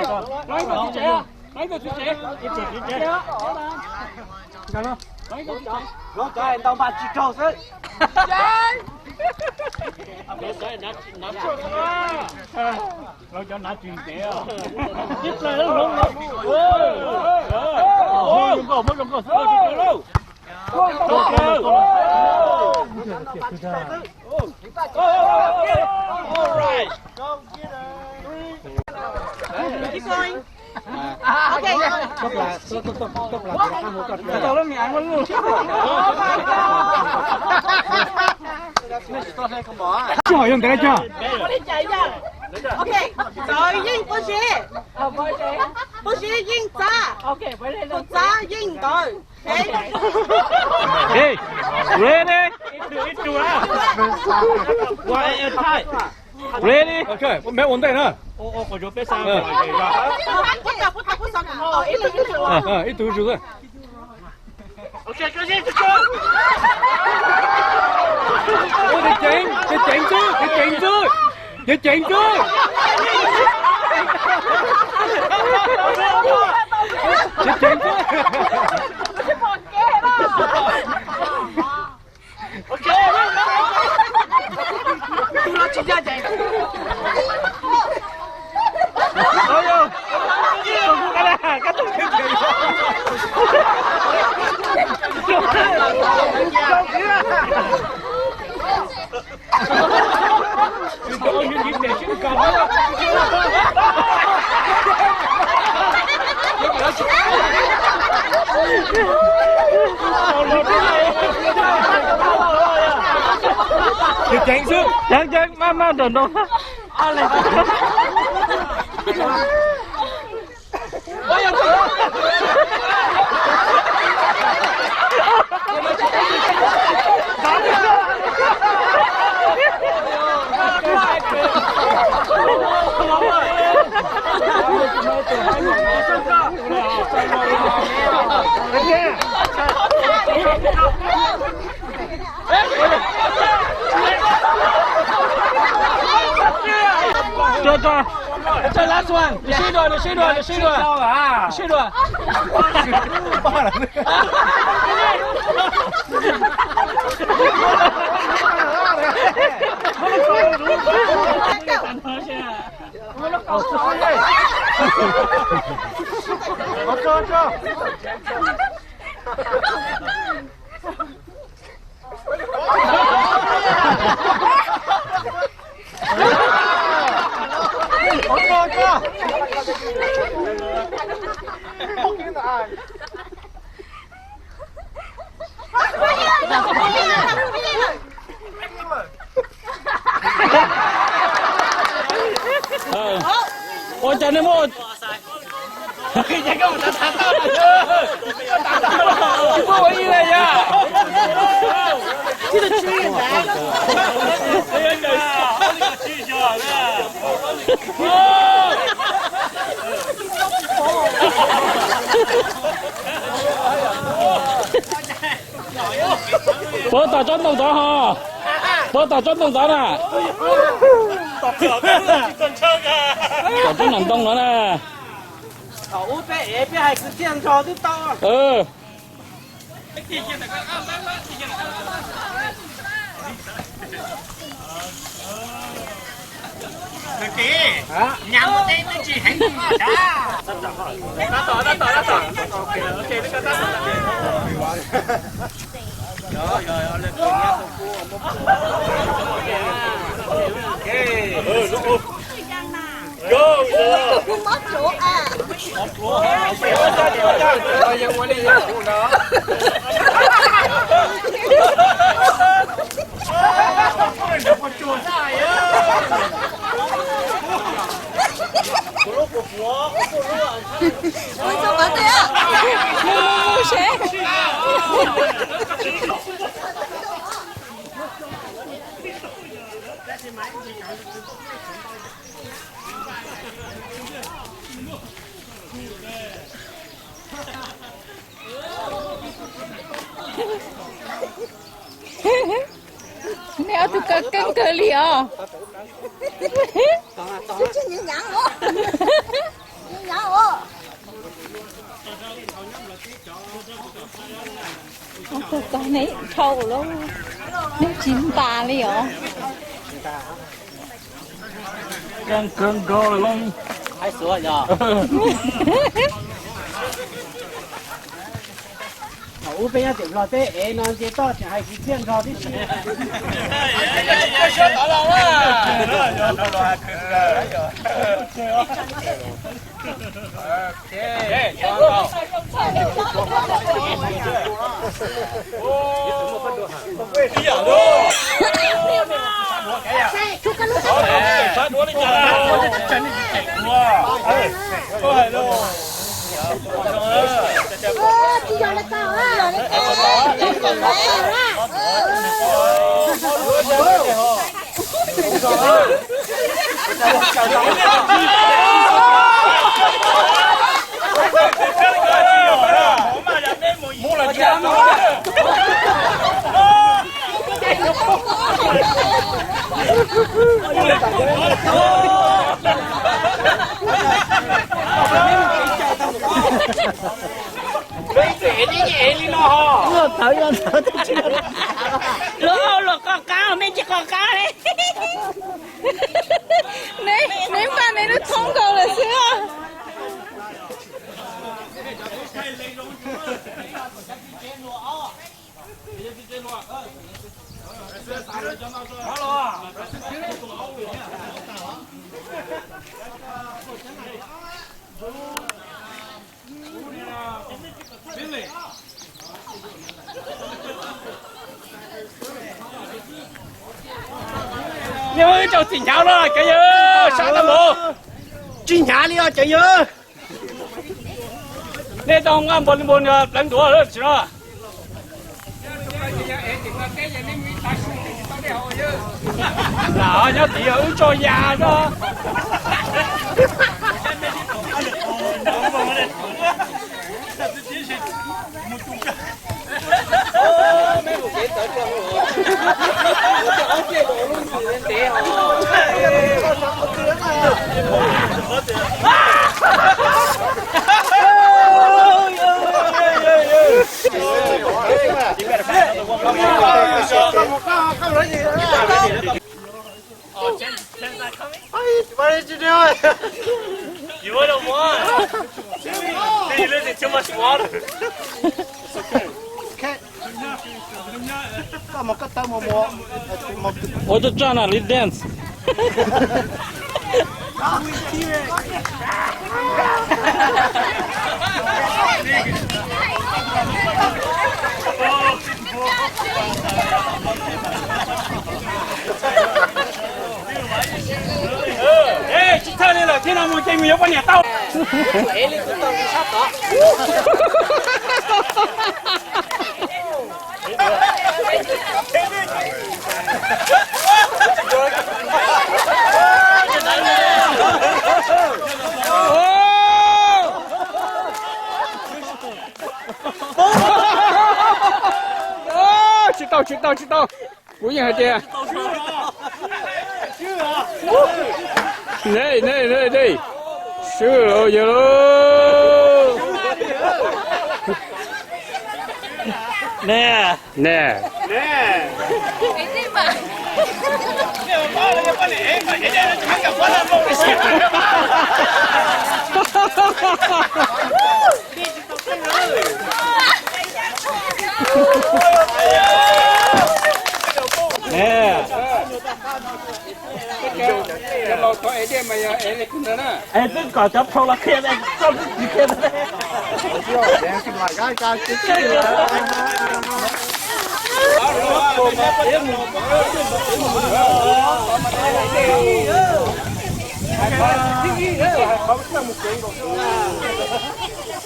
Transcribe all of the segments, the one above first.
Lov ib tug tswv tsev. Lov ib tug tswv tsev. Lov ib tug tswv tsev. Lov cov ntau npaj tsis raug xwb. Lov cov nav tsis ntev. Ib plaws lub hloov. Muab zoo nkauj, muab zoo nkauj xwb lauj. Keep going. Okay. Tsis hom yog ntawd tso. Okay. Txawv yeej pub siv. Pub siv yeej txav. Tus txav yeej ntawd. Okay. Hey, ready? Ib tug, ib tug na. One at a time. Ready? Ok, peb ua ntej na. Ib tug zus xwb. Ua ceev ceev, ceev ceev xwb, ceev ceev xwb, ceev ceev xwb. Ceev ceev xwb. Ceev xwb, ceev ceev, maj maj nroos nroos. Tso, tso. Last one, nws sib dua, nws sib dua, nws sib dua. Nws sib dua. Ua cas nej muaj Puab tom tsob ntoo tod ho. Puab tom tsob ntoo tod na. Tom tsob nam ntoo no na. Nej ob tug kawg keeb kawg li os. Ob tug kawg nej dhau lawm, nej tsis ntas li os. Keej kawg nkaus li. Thaum ub peb nyob tim Nplog peb ev no nce toj tseem hais kwv txhiaj nrog tib si. Luag ua luag qos qab, mej tsis qos qab li. Neb npaj neb lub thoob nkaus lawm xwb os. Nyob wb tau txim hnyav los cov yawg, sab tau npaum tsis hnyav li os cov yawg. Nej tau nqa npaum li npaum plawv ntuav lawm tsis no. Lam nyob tid wb tso yas zog. What did you do? You wouldn't want. Did you listen too much water? Koj mus koj tawb mus mus. Ua tsuj tsuag na, li dance. Tsis thawj li lawm thiab no mus ces mus yuav poj niam tau. Tsis tau, tsis tau, tsis tau. Kuv yeej hais tias, nej, nej, nej, nej, swb los yog lauj. Nè. Nè. Nè. Es twb kom cov phau los qhia, txoj twb tsis qhia.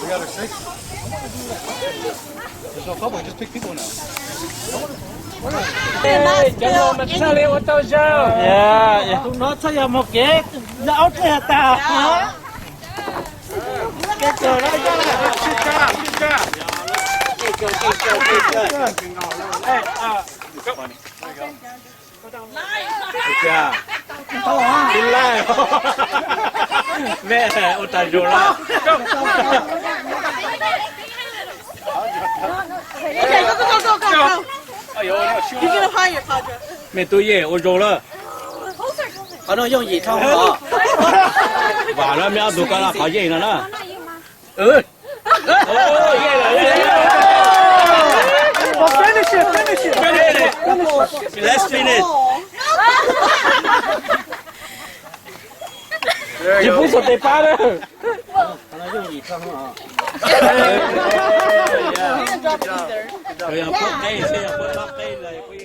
We got our six. There's no public, just pick people now. Cov no mas txhaj li ua tau zaug. Tus no txhaj yog mus kev yog aub dlej has tas. Mej ua tag zog lawm. Mej tub Yej ua zoo lawm. Qhov no yooj yim dhau os. Vam no mej ob tug ko no qhov yeej no na. Let's finish. Tsis pub xuas tes pab na. Yog pub qeb xwb, yog pub pab qeb lawm.